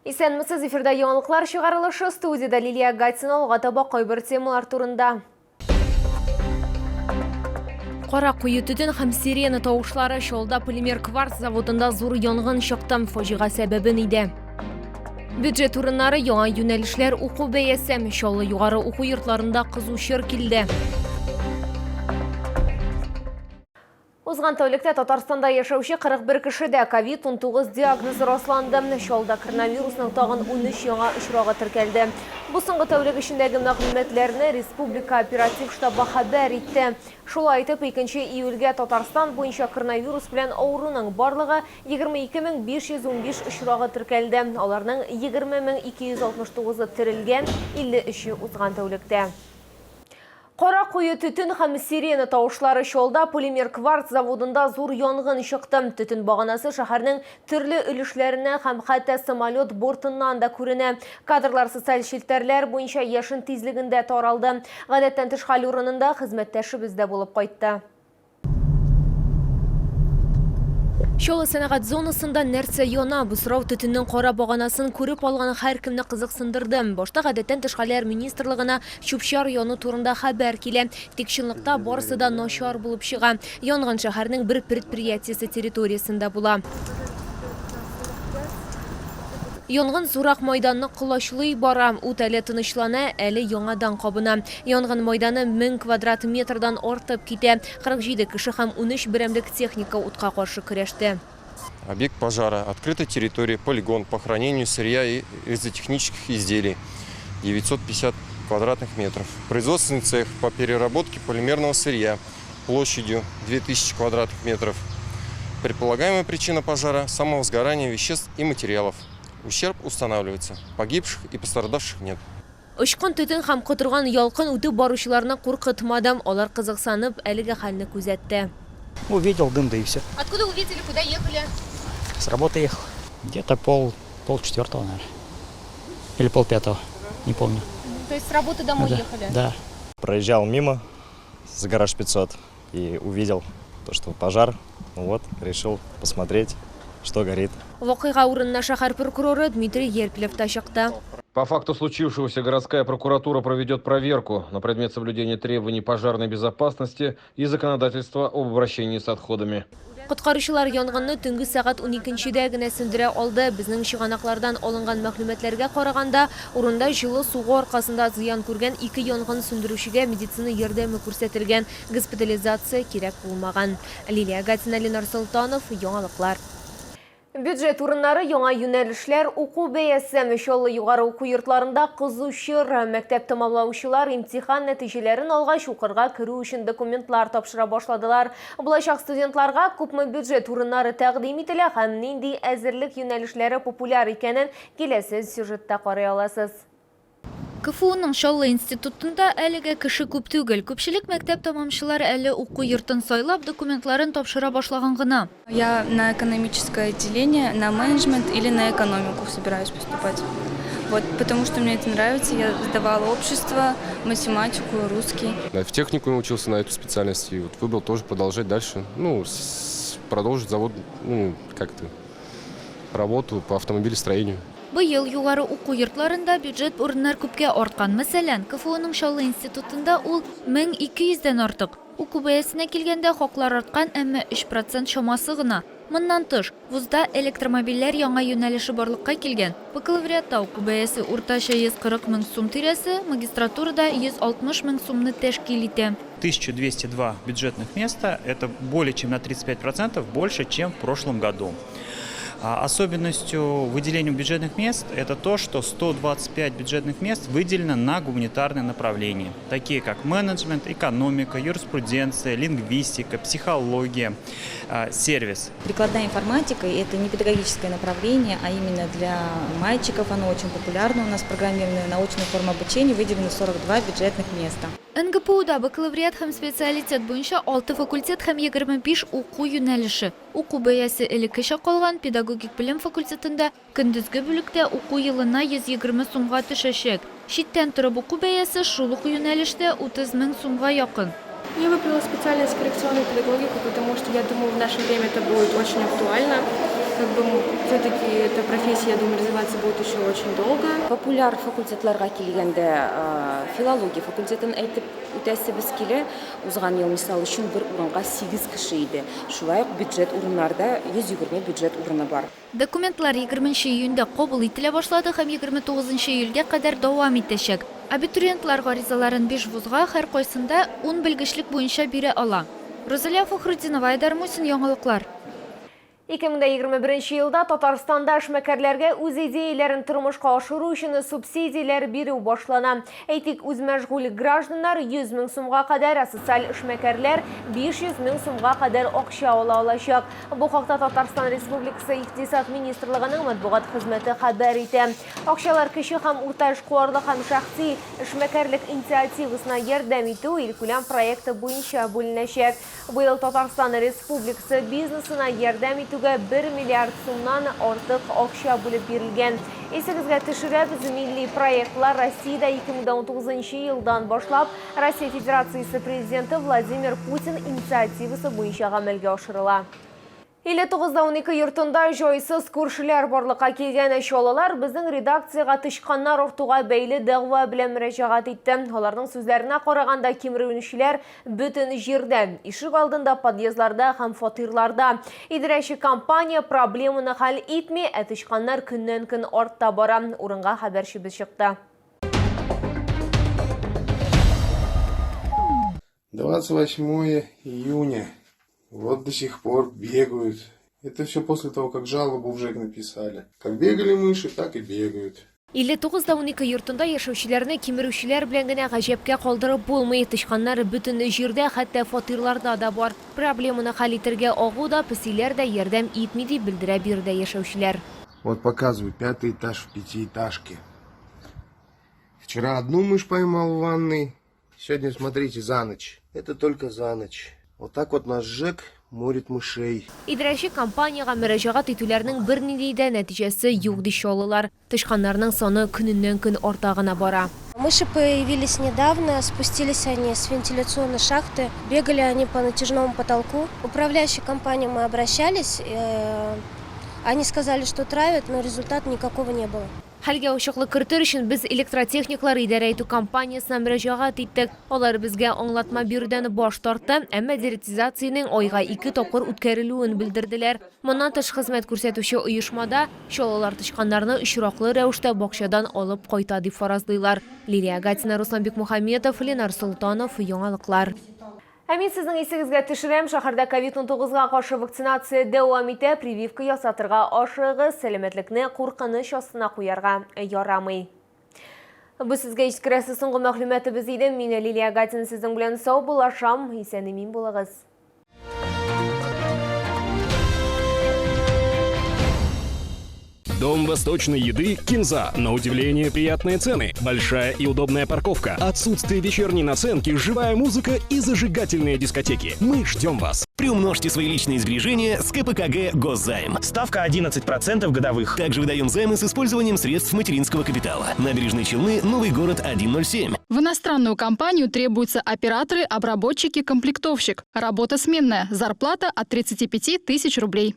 Исәнмесез, эфирда яңалыклар чыгарылышы, студиядә Лилия Гатина, алга таба кайбер темалар турында. Кара куе төтен һәм сирена тавышлары Чаллыда полимер кварц заводында зур янгын чыкты. Фаҗига сәбәбе нидә? Бюджет урыннары, яңа юнәлешләр, уку бәясе. Чаллы югары уку йортларында кызу чор килде. Узган тәүлектә Татарстанда яшәүче 41 кешедә ковид-19 диагнозы расланды. Чаллыда коронавирусның тагын 13 яңа очрагы теркәлде. Бу соңгы тәүлек эчендәге мәгълүматларны республика оператив штабы хәбәр итте. Шулай итеп, 2 июльгә Татарстан буенча коронавирус белән авыруның барлыгы 22 515 очрагы теркәлде. Аларның 20 269-ы терелгән, 53-е узган тәүлектә. Кара куе төтен һәм сирена тавышлары Чаллыда полимер кварц заводында зур янгын чыкты. Төтен баганасы шәһәрнең төрле өлешләреннән һәм хәтта самолет бортыннан да күренә. Кадрлар социаль челтәрләр буенча яшен тизлегендә таралды. Гадәттән тыш хәл урынында хезмәттәшебез дә булып кайтты. Чаллы сәнәгать зонасында нәрсә яна? Бу сорау төтеннең кара баганасын күреп алган һәркемне кызыксындырды. Башта гадәттән тыш хәлләр министрлыгына чүп-чар яну турында хәбәр килә. Тик чынлыкта барысы да начар булып чыга. Янгын шәһәрнең бер предприятиесе территориясендә була. Янгын зуррак майданны колачлый бара. Ут әле тынычлана, әле яңадан кабына. Янгын майданы 1000 квадрат метрдан артып китә. 47 кеше һәм 13 берәмлек техника утка каршы көрәште. Объект пожара, открытая территория, полигон по хранению сырья и резотехнических изделий, 950 квадратных метров. Производственный цех по переработке полимерного сырья площадью 2000 квадратных метров. Предполагаемая причина пожара – самовозгорание веществ и материалов. Ущерб устанавливается. Погибших и пострадавших нет. Очкын төтен һәм котырган ялкын үтеп баручыларны куркытмады. Алар кызыксынып әлеге хәлне күзәтте. Увидел дым, да и все. Откуда увидели, куда ехали? С работы ехал. Где-то пол четвертого, наверное. Или пол пятого, не помню. То есть с работы домой Да. ехали? Да. Проезжал мимо с гараж 500 и увидел то, что пожар. Ну вот, решил посмотреть, что горит. Вакыйга урынына шәһәр прокуроры Дмитрий Ерплев та чыкты. По факту случившегося городская прокуратура проведет проверку на предмет соблюдения требований пожарной безопасности и законодательства об обращении с отходами. Коткаручылар янгынны төнге сәгать 12-дә генә сүндерә алды. Безнең чыганаклардан алынган мәгълүматларга караганда, урында җылы сугу аркасында зыян күргән ике янгын сүндерүчегә медицина ярдәме күрсәтелгән, госпитализация кирәк булмаган. Лилия Гатина, Ленар Солтанов, Яңалыклар. Бюджет урыннары, яңа юнәлешләр, уку бәясе. Чаллы югары уку йортларында кызу чор. Мәктәп тәмамлаучылар имтихан нәтиҗәләрен алгач, укырга керү өчен документлар тапшыра башладылар. Булачак студентларга күпме бюджет урыннары тәкъдим ителә һәм нинди әзерлек юнәлешләре популяр икәнен киләсе сюжетта карый аласыз. КФУның Чаллы институтында әлегә кеше күп түгел. Күпчелек мәктәп тәмамчылар әле уку йортын сайлап, документларын тапшыра башлаган гына. Я на экономическое отделение, на менеджмент или на экономику собираюсь поступать. Вот, потому что мне это нравится. Я сдавала общество, математику, русский. В техникуме учился на эту специальность и вот выбрал тоже продолжать дальше. Ну, продолжить завод, ну, как-то работу по автомобилестроению. Быел югары уку йортларында бюджет урыннар күпкә арткан. Мәсәлән, КФУның Чаллы институтында ул 1200 дән артык. Уку бәясенә килгәндә, хаклар арткан, әмма 3 процент чамасы гына. Моннан тыш, вузда электромобильләр яңа юнәлеше барлыкка килгән. Бакалавриатта уку бәясе уртача 140 мең сум тирәсе, магистратурада 160 мең сумны тәшкил итә. 1202 бюджетных места – это более чем на 35% больше, чем в прошлом году. Особенностью выделения бюджетных мест – это то, что 125 бюджетных мест выделено на гуманитарные направления, такие как менеджмент, экономика, юриспруденция, лингвистика, психология, сервис. Прикладная информатика – это не педагогическое направление, а именно для мальчиков оно очень популярно. У нас программирование, научная форма обучения, выделено 42 бюджетных места. НГПУда бакалавриат һәм специалитет буенча 6 факультет һәм 25 уку юнәлеше. Уку бәясе элеккечә калган, педагогик белем факультетында көндезге бүлектә уку елына 120 сумга төшәчәк. Читтән торып уку бәясе шул ук юнәлештә 30 мең сумга якын. Я выбрала специальность коррекционную педагогику, потому что я думаю, в наше время это будет очень актуально. Как бы все-таки эта профессия, я думаю, развиваться будет еще очень долго. Популяр факультетларга килгәндә, филология факультетын әйтеп үтәсебез килә. Узган ел, мисал өчен, бер урынга 8 кеше иде. Шулай ук бюджет урыннарда 120 бюджет урыны бар. Документлар 20 июньдә кабул ителә башлады һәм 29 июльгә кадәр дәвам итәчәк. Абитуриентлар гаризаларын биш вузга, һәркайсында ун белгечлек буенча бирә ала. Рузалия Фәхретдинова, Айдар Мусин, Яңалыклар. 2021 елда Татарстанда эшмәкәрләргә үз идеяләрен тормышка ашыру өчен субсидияләр бирү башлана. Әйтик, үзмәшгуль гражданнар 100 мең сумга кадәр, ә социаль эшмәкәрләр 500 мең сумга кадәр акча ала алачак. Бу хакта Татарстан Республикасы Икътисад министрлыгының матбугат хезмәте хәбәр итә. Акчалар кече һәм урта эшкуарлык һәм шәхси эшмәкәрлек инициативасына ярдәм итү илкүләм проекты буенча бүленәчәк. Быел Татарстан Республикасы бизнесына ярдәм итүгә 1 миллиард сумнан артык акча бүлеп бирелгән. Исегезгә төшерәбез, милли проектлар Россиядә 2019 елдан башлап Россия Федерациясе Президенты Владимир Путин инициативасы буенча гамәлгә ашырыла. 59 12 йортында җайсыз күршеләр барлыкка килгән. Чаллылар безнең редакциягә тычканнар артуга бәйле дәгъва белән мөрәҗәгать итте. Аларның сүзләренә караганда, кимерүенчеләр бөтен җирдә, ишек алдында, подъездларда һәм фатирларда. Идарәче компания проблеманы хәл итми, ә тычканнар көннән-көн арта бара. Урынга хәбәрчебез чыкты. 28 июня. Вот до сих пор бегают. Это все после того, как жалобу в ЖЭК написали. Как бегали мыши, так и бегают. 59 12 йортында яшәүчеләрне кимерүчеләр белән генә гаҗәпкә калдырып булмый. Тычканнар бөтен җирдә, хәтта фатирларда да бар. Проблеманы хәл итәргә агу да, песиләр дә ярдәм итми, дип белдерә биредә яшәүчеләр. Вот показываю, пятый этаж в пятиэтажке. Вчера одну мышь поймал в ванной. Сегодня, смотрите, за ночь. Это только за ночь. Вот так вот наш ЖЭК морит мышей. Идарәче компаниягә мөрәҗәгать итүләрнең бернинди дә нәтиҗәсе юк, ди чаллылар. Тычканнарның саны көненнән-көн арта гына бара. Мыши появились недавно, спустились они с вентиляционной шахты, бегали они по натяжному потолку. Управляющей компанию мы обращались, они сказали, что травят, но результата никакого не было. Хәлгә ачыклык кертер өчен без электротехниклар идарә итү компаниясенә мөрәҗәгать иттек. Алар безгә аңлатма бирүдән баш тартты, әмма дератизациянең айга ике тапкыр үткәрелүен белдерделәр. Моннан тыш хезмәт күрсәтүче оешмада чаллылар тычканнарны очраклы рәвештә бакчадан алып кайта дип фаразлыйлар. Лилия Гатина, Руслан Бикмухаметов, Ленар Солтанов, Яңалыклар. Ә мин сезнең исегезгә төшерәм, шәһәрдә ковид-19га каршы вакцинация дәвам итә, прививка ясатырга ашыгыгыз, сәламәтлекне куркыныч астына куярга ярамый. Бу сезгә җиткерәсе соңгы мәгълүматыбыз иде. Мин Лилия Гатина сезнең белән саубуллашам. Исән-имин булыгыз. Дом восточной еды «Кинза». На удивление приятные цены, большая и удобная парковка, отсутствие вечерней наценки, живая музыка и зажигательные дискотеки. Мы ждем вас. Приумножьте свои личные сбережения с КПКГ «Госзайм». Ставка 11% годовых. Также выдаем займы с использованием средств материнского капитала. Набережные Челны, Новый город 107. В иностранную компанию требуются операторы, обработчики, комплектовщик. Работа сменная. Зарплата от 35 тысяч рублей.